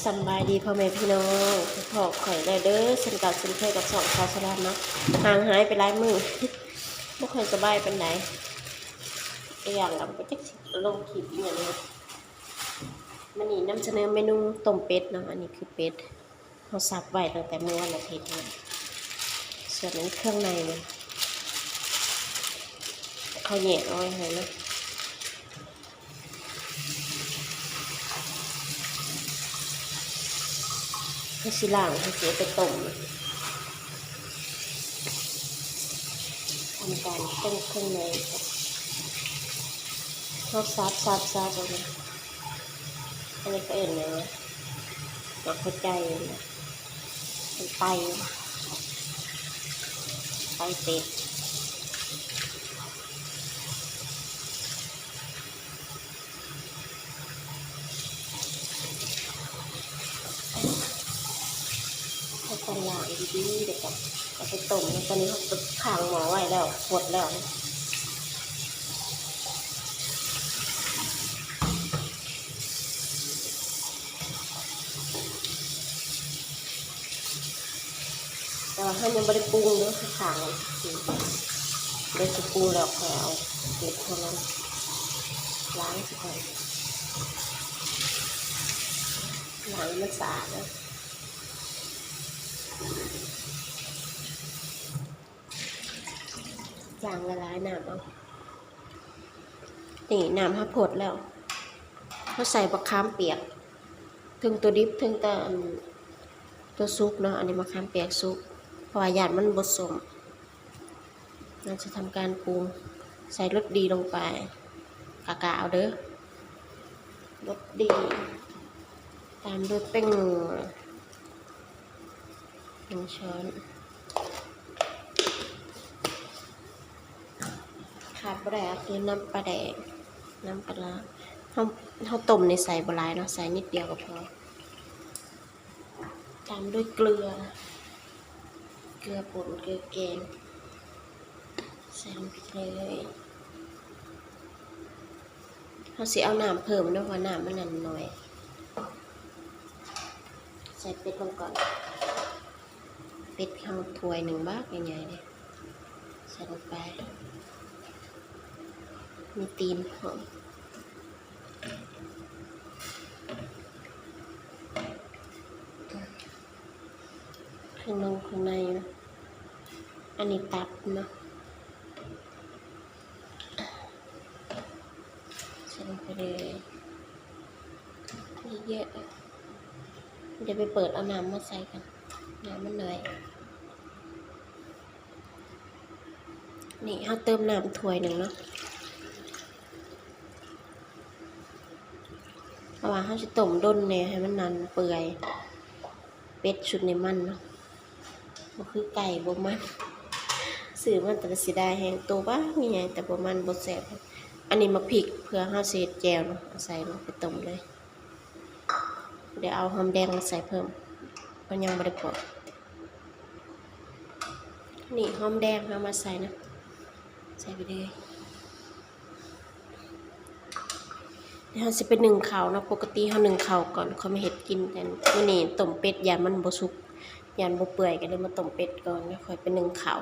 ສຳບາຍດີພໍ່ແມ່ພີ່ນ້ອງ ພໍ້ຂ້ອຍແລ້ວເດີ ເຊັ່ນເກົ່າເຊັ່ນເຄີຍກັບຊ່ອງສາວສະຫຼານເນາະ. ຫ່າງຫາຍໄປຫຼາຍມື້ ບໍ່ຄ່ອຍສະບາຍປານໃດ ອີກຢ່າງກໍບໍ່ຈັກຊິລົງຄລິບອີ່ຫຍັງເນາະ. ມື້ນີ້ນຳສະເໜີເມນູຕົ້ມເປັດເນາະ. ອັນນີ້ຄືເປັດ ເຮົາສັບໄວ້ຕັ້ງແຕ່ມື້ວັນອາທິດເນາະ. ສ່ວນອັນເຄື່ອງໃນມັນ ເຂົາແຍກເອົາໄວ້ໃຫ້ເນາະ. ເຮົາຊິລ້າງ ເຮົາຊິເອົາໄປຕົ້ມ. ທຳການຕົ້ມເຄື່ອງໃນ ເຮົາສັບ ສັບ ສັບເອົາເນາະ. ອັນນີ້ເຂົາເອີ້ນຫຍັງ ໝາກຫົວໃຈ ເປັນໄຕ ໄຕເປັດ. ເຮົາກໍລ້າງດີໆ ແລ້ວກໍເອົາໄປຕົ້ມ. ແລ້ວຕອນນີ້ເຮົາກໍຄ້າງໝໍ້ໄວ້ແລ້ວ ຟົດແລ້ວ. ແຕ່ວ່າເຮົາຍັງບໍ່ໄດ້ປຸງເດີ ຄ້າງໄວ້ຊື່ໆ. ດຽວຊິປຸງແລ້ວຄ່ອຍເອົາເປັດເຮົາລົງ. ລ້າງຊິກ່ອນ ລ້າງໃຫ້ມັນສະອາດເດີ. ລ້າງຫຼາຍໆ ນ້ຳເອົາ. ນີ້ ນ້ຳເຮົາຟົດແລ້ວ ເຮົາໃສ່ບັກຂາມປຽກ ເຖິງຕົວດິບເຖິງແຕ່ອັນຕົວສຸກເນາະ. ອັນນີ້ບັກຂາມປຽກສຸກ ເພາະວ່າຢ້ານມັນບໍ່ສົ້ມ. ເຮົາຈະທຳການປຸງ ໃສ່ລົດດີລົງໄປ ກະກະເອົາເດີ ລົດດີ ຕາມດ້ວຍແປ້ງນົວ ໜຶ່ງຊ້ອນ. ຂາດບໍ່ໄດ້ກໍຄືນ້ຳປາແດກ ນ້ຳປາຫຼ້າ. ເຮົາ ເຮົາຕົ້ມນີ້ໃສ່ບໍ່ຫຼາຍເນາະ ໃສ່ນິດດຽວກໍພໍ. ຕາມດ້ວຍເກືອ ເກືອປົ່ນ ເກືອແກງ ໃສ່ລົງໄປເລີຍ. ເຮົາຊິເອົານ້ຳເພີ່ມເນາະ ເພາະວ່ານ້ຳມັນນັ້ນໜ້ອຍ. ໃສ່ເປັດລົງກ່ອນ ເປັດເຮົາຖ້ວຍໜຶ່ງບັກໃຫຍ່ໆເດ້ ໃສ່ລົງໄປ. ມີຕີນພ້ອມ ເຄື່ອງໜຶ່ງເຄື່ອງໃນ ອັນນີ້ຕັບເນາະ. ໃສ່ລົງໄປເລີຍ ເຍອະໆ. ດຽວໄປເປີດເອົານ້ຳມາໃສ່ກັນ ນ້ຳມັນໜ້ອຍ. ນີ້ ເຮົາເຕີມນ້ຳຖ້ວຍໜຶ່ງເນາະ ເພາະວ່າເຮົາຊິຕົ້ມດົນແດ່ ໃຫ້ມັນນັ້ນເປື່ອຍ. ເປັດຊຸດນີ້ມັນເນາະ ບໍ່ຄືໄກ່ບໍ່ມັນ. ຊື້ມາແຕ່ເສຍດາຍແຮງ ໂຕບັກໃຫຍ່ໆ ແຕ່ບໍ່ມັນບໍ່ແຊບ. ອັນນີ້ໝາກພິກ ເພື່ອເຮົາຊິເຮັດແຈ່ວເນາະ ເອົາໃສ່ລົງໄປຕົ້ມເລີຍ. ດຽວເອົາຫອມແດງມາໃສ່ເພີ່ມ ເພາະຍັງບໍ່ໄດ້ປອກ. ນີ້ ຫອມແດງເຮົາມາໃສ່ນະ ໃສ່ໄປເລີຍ. ດຽວເຮົາຊິໄປໜຶ້ງເຂົ້າເນາະ. ປົກກະຕິເຮົາໜຶ້ງເຂົ້າກ່ອນ ຄ່ອຍມາເຮັດກິນ. ແຕ່ມື້ນີ້ຕົ້ມເປັດ ຢ້ານມັນບໍ່ສຸກ ຢ້ານບໍ່ເປື່ອຍ ກໍເລີຍມາຕົ້ມເປັດກ່ອນ ແລ້ວຄ່ອຍໄປໜຶ້ງເຂົ້າ.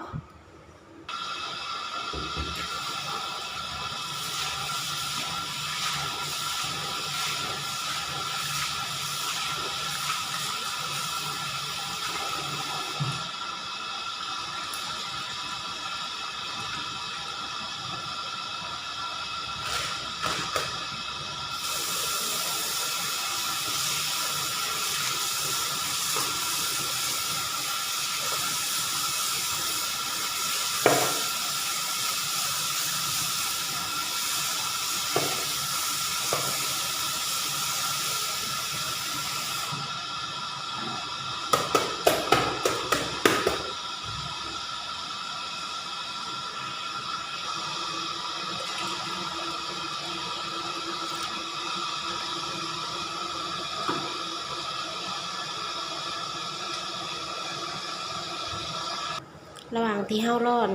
ລະຫວ່າງທີ່ເຮົາລໍອັນ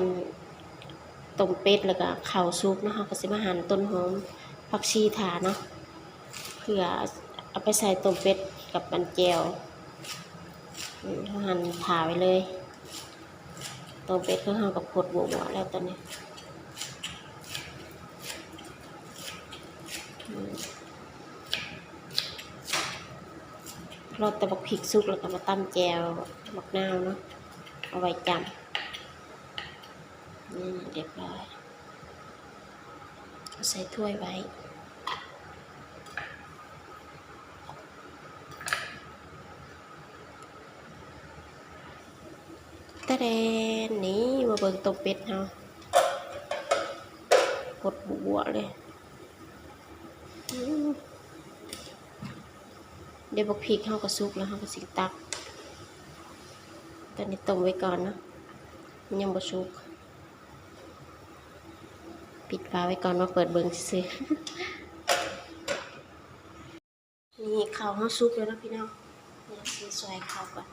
ຕົ້ມເປັດ ແລ້ວກະເຂົ້າສຸກເນາະ ເຮົາກະຊິມາຫັ່ນຕົ້ນຫອມ ຜັກຊີຖ້າເນາະ ເພື່ອເອົາໄປໃສ່ຕົ້ມເປັດ ກັບອັນແຈ່ວ ອືມ ເຮົາຫັ່ນຜ່າໄວ້ເລີຍ. ຕົ້ມເປັດຂອງເຮົາກໍຟົດບົວໆແລ້ວຕອນນີ້ ອືມ ລໍແຕ່ບັກພິກສຸກ ແລ້ວກໍມາຕຳແຈ່ວບັກນາວເນາະ ເອົາໄວ້ຈ້ຳ. ນີ້ ຮຽບຮ້ອຍ ເອົາໃສ່ຖ້ວຍໄວ້. ຕະແດນ ນີ້ ມາເບິ່ງຕົ້ມເປັດເຮົາ ຟົດບົວໆເລີຍ. ອືມ ດຽວບັກພິກເຮົາກໍສຸກແລ້ວ ເຮົາກໍຊິຕັກ. ຕອນນີ້ຕົ້ມໄວ້ກ່ອນເນາະ ມັນຍັງບໍ່ສຸກ. ປິດຝາໄວ້ກ່ອນ ມາເປີດເບິ່ງຊື່ໆ. ນີ້ເຂົ້າເຮົາສຸກແລ້ວເນາະພີ່ນ້ອງ ດຽວຊິຊ່ອຍເຂົ້າກ່ອນ.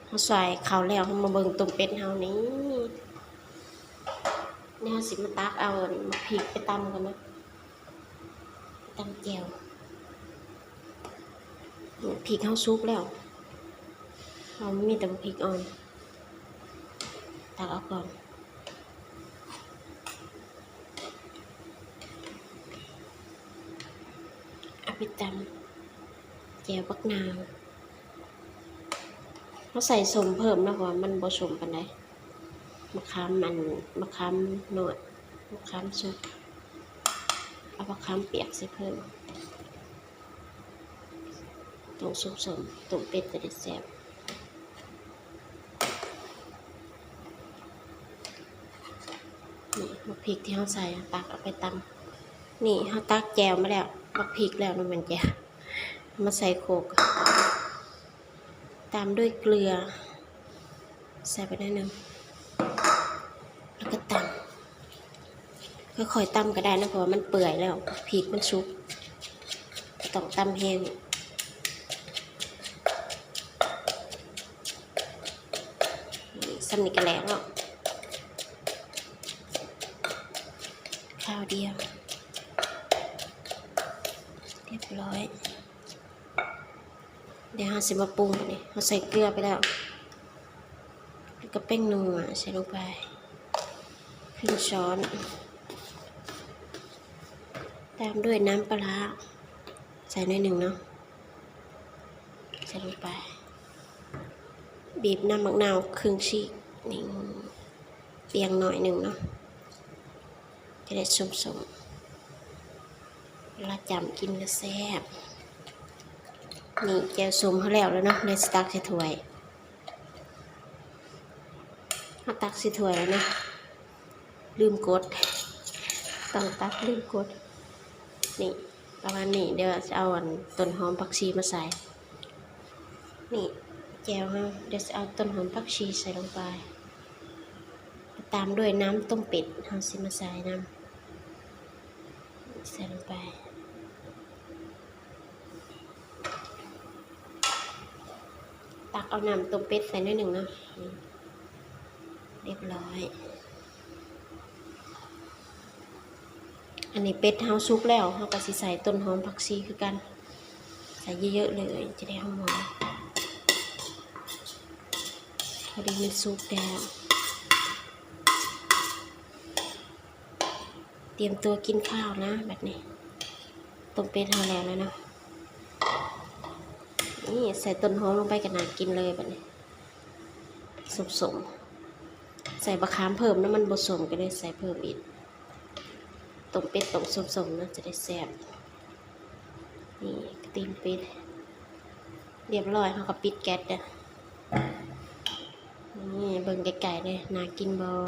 ເຮົາຊ່ອຍເຂົ້າແລ້ວ ເຮົາມາເບິ່ງຕົ້ມເປັດເຮົານີ້ ນີ້ເຮົາຊິມາຕັກເອົາໝາກພິກໄປຕຳກ່ອນເນາະ ຕຳແຈ່ວ. ໝາກພິກເຮົາສຸກແລ້ວ ເຮົາມີແຕ່ໝາກພິກອ່ອນ ຕັກເອົາກ່ອນ. ເອົາໄປຕຳແຈ່ວບັກນາວ ເຮົາໃສ່ສົ້ມເພີ່ມເນາະ ເພາະວ່າມັນບໍ່ສົ້ມປານໃດ. ມະຂາມ ອັນ ມະຂາມນ້ອຍ ມະຂາມສຸກ ເອົາມະຂາມປຽກໃສ່ເພີ່ມ. ຕ້ອງສຸກສົ້ມ ຕົ້ມເປັດຈະໄດ້ແຊບ. ນີ້ ໝາກພິກທີ່ເຮົາໃສ່ ຕັກເອົາໄປຕຳ. ນີ້ ເຮົາຕັກແຈ່ວມາແລ້ວ ໝາກພິກແລ້ວນະ ແມ່ນແຈ່ວ ມາໃສ່ໂຄກ ຕາມດ້ວຍເກືອ ໃສ່ໄປໜ້ອຍໜຶ່ງ ແລ້ວກໍຕຳ. ຄ່ອຍໆຕຳກໍໄດ້ນະ ເພາະວ່າມັນເປື່ອຍແລ້ວ ພິກມັນສຸກ ບໍ່ຕ້ອງຕຳແຮງ. ນີ້ ສ່ຳນີ້ກໍແລ້ວເນາະ ຄາວດຽວ ຮຽບຮ້ອຍ. ດຽວເຮົາຊິມາປຸງບັດນີ້ ເຮົາໃສ່ເກືອໄປແລ້ວ ແລ້ວກໍແປ້ງນົວໃສ່ລົງໄປ ຄຶ່ງຊ້ອນ ຕາມດ້ວຍນ້ຳປາຮ້າ ໃສ່ໜ້ອຍໜຶ່ງເນາະ ໃສ່ລົງໄປ. ບີບນ້ຳໝາກນາວຄຶ່ງຊີກ ນີ້ ຕຽງໜ້ອຍໜຶ່ງເນາະ ຈະໄດ້ສົ້ມໆ ເວລາຈ້ຳກິນກໍແຊບ. ນີ້ ແຈ່ວສົ້ມເຮົາແລ້ວແລ້ວເນາະ ເລີຍຊິຕັກໃສ່ຖ້ວຍ. ເຮົາຕັກໃສ່ຖ້ວຍແລ້ວເນາະ ລືມກົດ ຕ້ອງຕັກລືມກົດ. ນີ້ ປະມານນີ້ ດຽວຈະເອົາ ອັນ ຕົ້ນຫອມຜັກຊີມາໃສ່. ນີ້ ແຈ່ວເຮົາ ດຽວຊິເອົາຕົ້ນຫອມຜັກຊີໃສ່ລົງໄປ ຕາມດ້ວຍນ້ຳຕົ້ມເປັດ ເຮົາຊິມາໃສ່ນຳ ໃສ່ລົງໄປ. ຕັກເອົານ້ຳຕົ້ມເປັດໃສ່ໜ້ອຍໜຶ່ງເນາະ ຮຽບຮ້ອຍ. ອັນນີ້ເປັດເຮົາສຸກແລ້ວ ເຮົາກໍຊິໃສ່ຕົ້ນຫອມຜັກຊີຄືກັນ ໃສ່ເຍີະໆເລີຍ ຈະໄດ້ຫອມໆ ພໍດີມັນສຸກແລ້ວ. ຕຽມຕົວກິນຂ້າວນະ ບັດນີ້ ຕົ້ມເປັດເຮົາແລ້ວແລ້ວເນາະ. ນີ້ ໃສ່ຕົ້ນຫອມລົງໄປກໍໜ້າກິນເລີຍບັດນີ້ ສົ້ມໆ ໃສ່ບັກຂາມເພີ່ມນະ ມັນບໍ່ສົ້ມ ກໍເລີຍໃສ່ເພີ່ມອີກ. ຕົ້ມເປັດຕ້ອງສົ້ມໆນະ ຈະໄດ້ແຊບ. ນີ້ກະຕີນປິດ ຮຽບຮ້ອຍ ເຮົາກະປິດແກັສເດີ້. ນີ້ເບິ່ງໄກໆເດີ້ ໜ້າກິນບໍ່?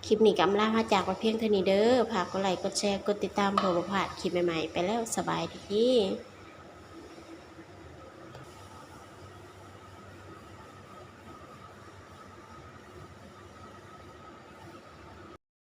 ຄລິບນີ້ກະອຳລາພາຈາກໄວ້ພຽງເທົ່ານີ້ເດີ້. ຝາກກົດໄລ້ ກົດແຊ ກົດຕິດຕາມ ເພື່ອບໍ່ພາດຄລິບໃໝ່ໆ. ໄປແລ້ວ ສະບາຍດີ.